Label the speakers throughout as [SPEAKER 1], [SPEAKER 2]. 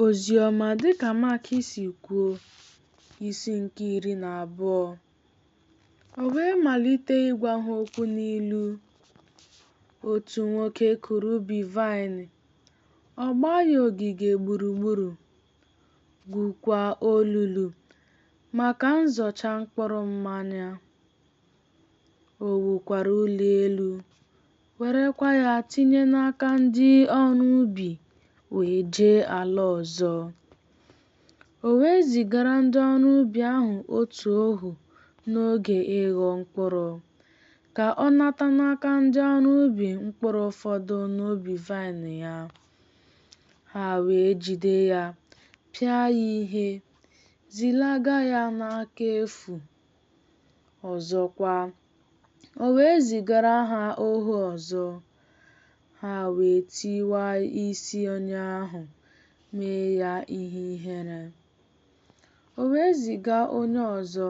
[SPEAKER 1] Oziọma dịka Mak si kwuo, isi nke 12. O wee malite ịgwa ha okwu n'ilu. Otu nwoke kụrụ ubi vaịnị, ọ gbaa ya ogige gburugburu, gwukwaa olulu maka nzọcha mkpụrụ mmanya. O wukwara ụlọ elu, werekwa ya tinye n'aka ndị ọrụ ubi wee jee ala ọzọ. O wee zigara ndị ọrụ ubi ahụ otu ohu n'oge ịghọ mkpụrụ, ka ọ nata n'aka ndị ọrụ ubi mkpụrụ fọdụ n'ubi vaịnị ya. Ha wee jide ya, pịa ya ihe, zilaga ya n'aka efu. Ọzọkwa, o wee zigara ha ohu ọzọ. Ha wee tiwaa isi onye ahụ, mee ya ihe ihere. O wee ziga onye ọzọ,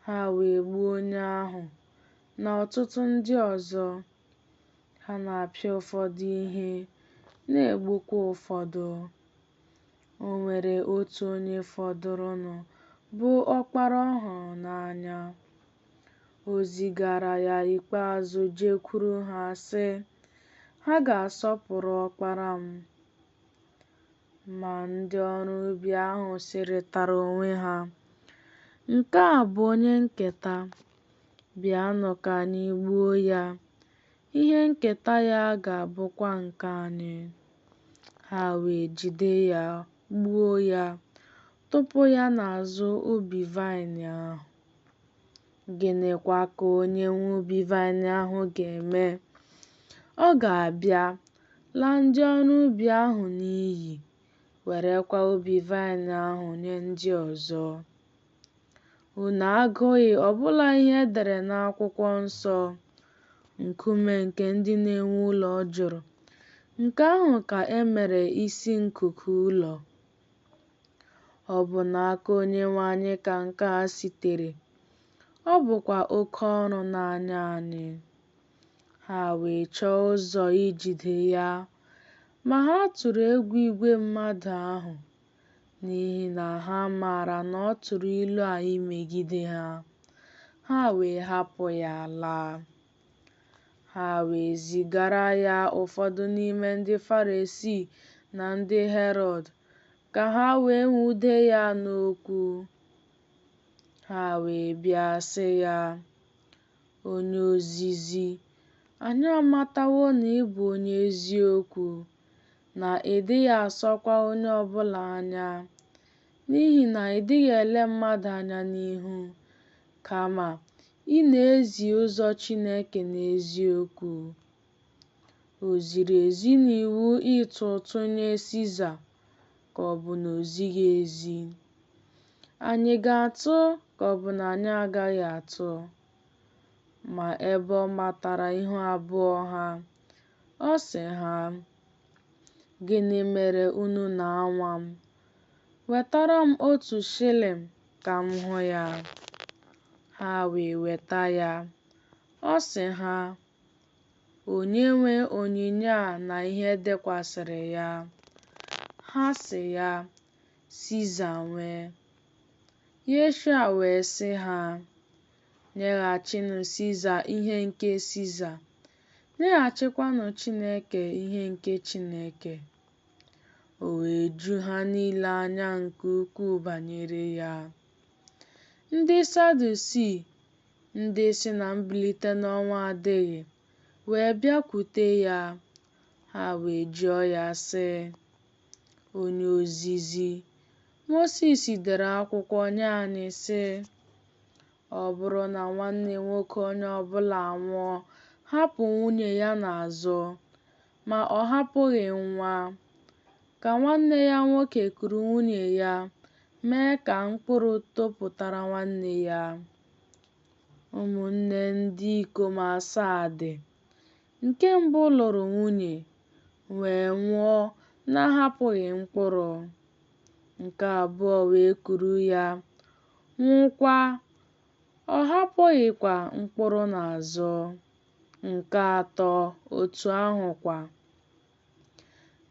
[SPEAKER 1] ha wee gbuo onye ahụ, na ọtụtụ ndị ọzọ. Ha na-apịa ụfọdụ ihe, na-egbukwa ụfọdụ. O nwere otu onye fọdụrụnụ, bụ ọkpara ọ hụrụ n'anya. O zigara ya ikpeazụ jekwuru ha, sị, Ha ga-asọpụrụ ọkpara m. Ma ndị ọrụ ubi ahụ sịrịtara onwe ha, Nke a bụ onye nketa. Bịanụ ka anyị gbuo ya, ihe nketa ya ga-abụkwa nke anyị. Ha wee jide ya, gbuo ya, tụpụ ya n'azụ ubi vaịnị ahụ. Gịnịkwa ka onye nwe ubi vaịnị ahụ ga-eme? Ọ ga-abịa laa ndị ọrụ ubi ahụ n'iyi, werekwa ubi vaịnị ahụ nye ndị ọzọ. Unu agụghị ọbụla ihe e dere n'akwụkwọ nsọ, Nkume nke ndị na-ewu ụlọ jụrụ, nke ahụ ka e mere isi nkuku ụlọ. Ọ bụ n'aka Onyenwe anyị ka nke a sitere, ọ bụkwa oke ọrụ n'anya anyị. Ha wee chọọ ụzọ ijide ya, ma ha tụrụ egwu igwe mmadụ ahụ, n'ihi na ha maara na ọ tụrụ ilu a imegide ha. Ha wee hapụ ya laa. Ha wee zigara ya ụfọdụ n'ime ndị Farisii na ndị Herọd, ka ha wee nwude ya n'okwu. Ha wee bịa sị ya, Onye ozizi, anyị amatawo na ị bụ onye eziokwu, na ị dịghị asọkwa onye ọ bụla anya, n'ihi na ị dịghị ele mmadụ anya n'ihu, kama ị na-ezi ụzọ Chineke n'eziokwu. O ziri ezi n'iwu ịtụ ụtụ nye Siza, ka ọ bụ na o zighị ezi? Anyị ga-atụ ka ọ bụ na anyị agaghị atụ? Ma ebe ọ matara ihu abụọ ha, ọ sị ha, Gịnị mere unu na-anwa m? Wetara m otu shilling ka m hụ ya. Ha wee weta ya. Ọ sị ha, Onye nwe onyinyo a na ihe e dekwasịrị ya? Ha sị ya, Siza nwe. Yeshua wee sị ha, Nyeghachinụ Siza ihe nke Siza, nyeghachikwanụ Chineke ihe nke Chineke. O wee ju ha niile anya nke ukwuu banyere ya. Ndị Sadusii, ndị sị na mbilite n'ọnwụ adịghị, wee bịakwute ya. Ha wee jụọ ya sị, Onye ozizi, Mosis dere akwụkwọ nye anyị sị, Ọ bụrụ na nwanne nwoke onye ọbụla anwụọ hapụ nwunye ya n'azụ, ma ọ hapụghị nwa, ka nwanne ya nwoke kuru nwunye ya mee ka mkpụrụ topụtara nwanne ya. Ụmụnne ndị ikom asaa dị. Nke mbụ lụrụ nwunye, wee nwụọ n'ahapụghị mkpụrụ. Nke abụọ wee kuru ya, nwụọkwa, ọ hapụghịkwa mkpụrụ n'azụ. Nke atọ, otu ahụkwa.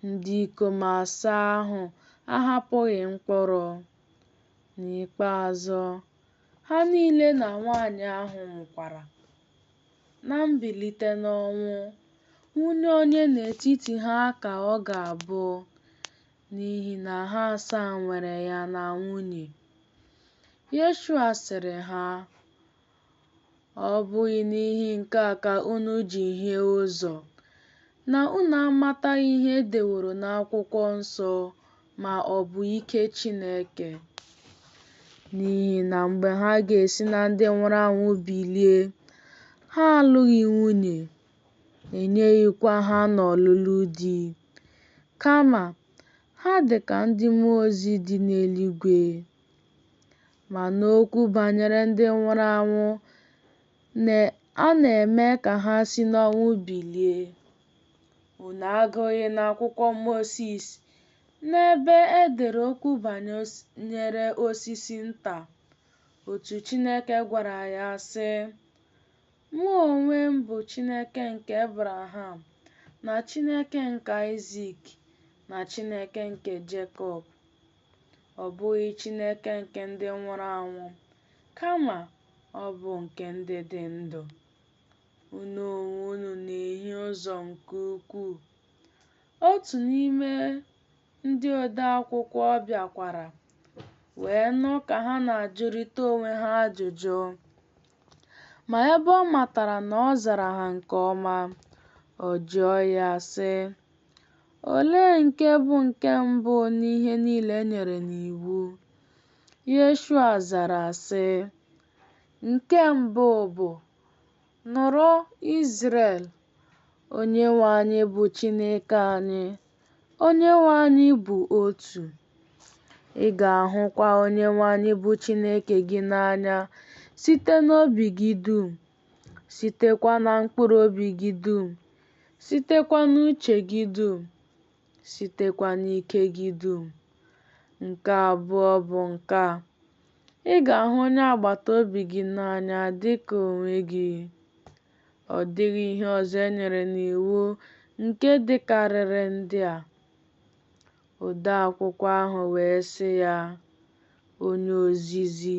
[SPEAKER 1] Ndị ikom asaa ahụ ahapụghị mkpụrụ. N'ikpeazụ, ha niile na nwanyị ahụ nwụkwara. Na mbilite n'ọnwụ, nwunye onye n'etiti ha ka ọ ga-abụ? N'ihi na ha asaa nwere ya na nwunye. Yeshua sịrị ha, Ọ bụghị n'ihi nke a ka unu ji hie ụzọ, na unu amataghị ihe e deworo n'akwụkwọ nsọ ma ọ bụ ike Chineke? N'ihi na mgbe ha ga-esi na ndị nwụrụ anwụ bilie, ha alụghị nwunye, e nyeghịkwa ha n'ọlụlụ di, kama ha dị ka ndị mmụọ ozi dị n'eluigwe. Ma n'okwu banyere ndị nwụrụ anwụ, a na-eme ka ha si n'ọnwụ bilie. Unu agụghị n'akwụkwọ Mosis, n'ebe e dere okwu banyere osisi nta, otu Chineke gwara ya, sị, Mụ onwe m bụ Chineke nke Ebraham na Chineke nke Aịzik na Chineke nke Jekọb. Ọ bụghị Chineke nke ndị nwụrụ anwụ, kama ọ bụ nke ndị dị ndụ. Unu onwe unu na-ehie ụzọ nke ukwuu. Otu n'ime ndị ode akwụkwọ bịakwara, wee nụ ka ha na-ajụrịta onwe ha ajụjụ. Ma ebe ọ matara na ọ zara ha nke ọma, ọ jụọ ya, sị, Olee nke bụ nke mbụ n'ihe niile e nyere n'iwu? Yeshua zara, sị, Nke mbụ bụ, Nụrụ, Izrel, Onyenwe anyị bụ Chineke anyị, Onyenwe anyị bụ otu. Ị ga-ahụkwa Onyenwe anyị bụ Chineke gị n'anya site n'obi gị dum, sitekwa na mkpụrụ obi gị dum, sitekwa n'uche gị dum, sitekwa n'ike gị dum. Nke abụọ bụ nke a, ị ga-ahụ onye agbata obi gị n'anya dị ka onwe gị. Ọ dịghị ihe ọzọ e nyere n'iwu nke dịkarịrị ndị a. Ode akwụkwọ ahụ wee sị ya, Onye ozizi,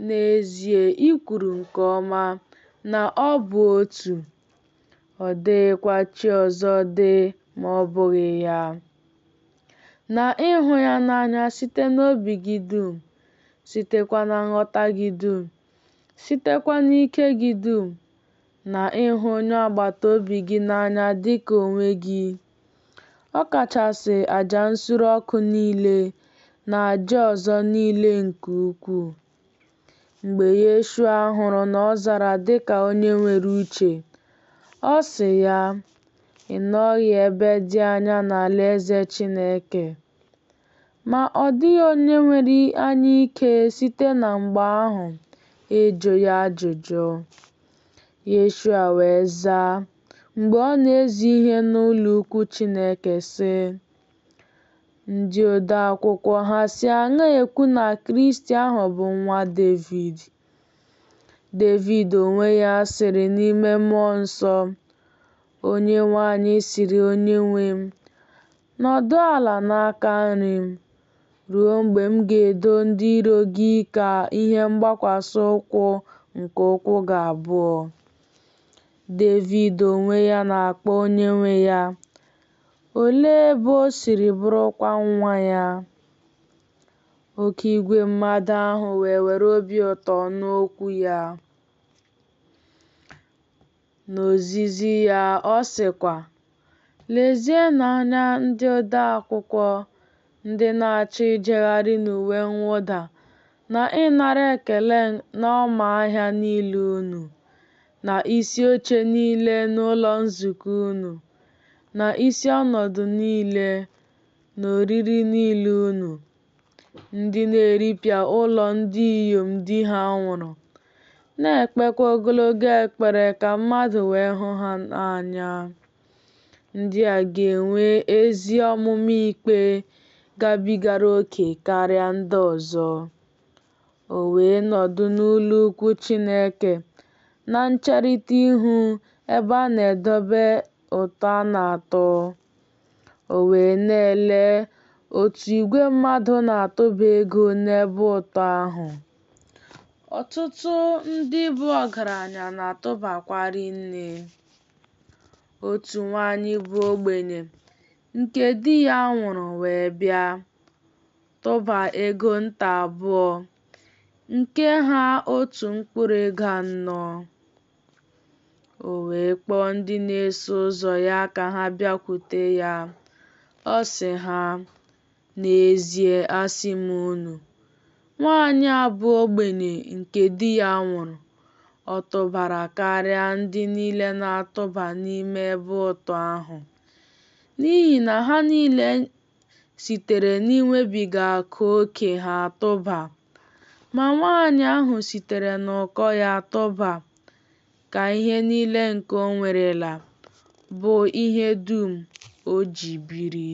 [SPEAKER 1] n'ezie i kwuru nke ọma na ọ bụ otu, ọ dịghịkwa chi ọzọ dị ma ọ bụghị ya. Na ịhụ ya n'anya site n'obi gị dum, sitekwa na nghọta gị dum, sitekwa n'ike gị dum, na ịhụ onye agbata obi gị n'anya dị ka onwe gị. Ọ kachasị aja nsure ọkụ niile na aja ọzọ niile nke ukwuu. Mgbe Yeshua hụrụ na ọ zara dị ka onye nwere uche, ọ sị ya, Ị nọghị ebe dị anya n'alaeze Chineke. Ma ọ dịghị onye nwere anya ike site na mgbe ahụ ịjụ ya ajụjụ. Yeshua wee zaa, mgbe ọ na-ezi ihe n'ụlọ ukwu Chineke, sị, Ndị ode akwụkwọ ha si aṅaa ekwu na Kristi ahụ bụ nwa Devid? Devid onwe ya sịrị n'ime mmụọ nsọ, Onyenwe anyị sịrị Onyenwe m, Nọdụ ala n'aka nri m, ruo mgbe m ga-edo ndị iro gị ka ihe mgbakwasị ụkwụ nke ụkwụ gị abụọ. Devid onwe ya na-akpọ Onyenwe ya. Olee ebe o siri bụrụkwa nwa ya? Oke igwe mmadụ ahụ wee were obi ụtọ nụ okwu ya. N'ozizi ya, ọ sịkwa, Lezienụ anya ndị ode akwụkwọ, ndị na-achọ ijegharị n'uwe mwụda na ịnara ekele n'ọma ahịa niile unu, na isi oche niile n'ụlọ nzukọ unu, na isi ọnọdụ niile n'oriri niile unu, ndị na-eripịa ụlọ ndị inyom di ha nwụrụ, na-ekpekwa ogologo ekpere ka mmadụ wee hụ ha n'anya. Ndị a ga-enwe ezi ọmụma ikpe gabigara oke karịa ndị ọzọ. O wee nọdụ n'ụlọ ukwu Chineke na ncherịta ihu ebe a na-edobe ụtụ a na-atụ. O wee na-ele Otu igwe mmadụ na-atụba ego n'ebe ụtụ ahụ. Ọtụtụ ndị bụ ọgaranya na-atụbakwa rinne. Otu nwanyị bụ ogbenye nke di ya nwụrụ wee bịa, tụba ego nta abụọ, nke ha otu mkpụrụ ego anọ. O wee kpọọ ndị na-eso ụzọ ya ka ha bịakwute ya. Ọ sị ha, N'ezie asị m unu, nwanyị a bụ ogbenye nke di ya nwụrụ, ọ tụbara karịa ndị niile na-atụba n'ime ebe ụtụ ahụ. N'ihi na ha niile sitere n'inwebiga akụ oke ha tụba, ma nwanyị ahụ sitere n'ụkọ ya tụba, ka ihe niile nke o nwerela, bụ ihe dum o ji biri.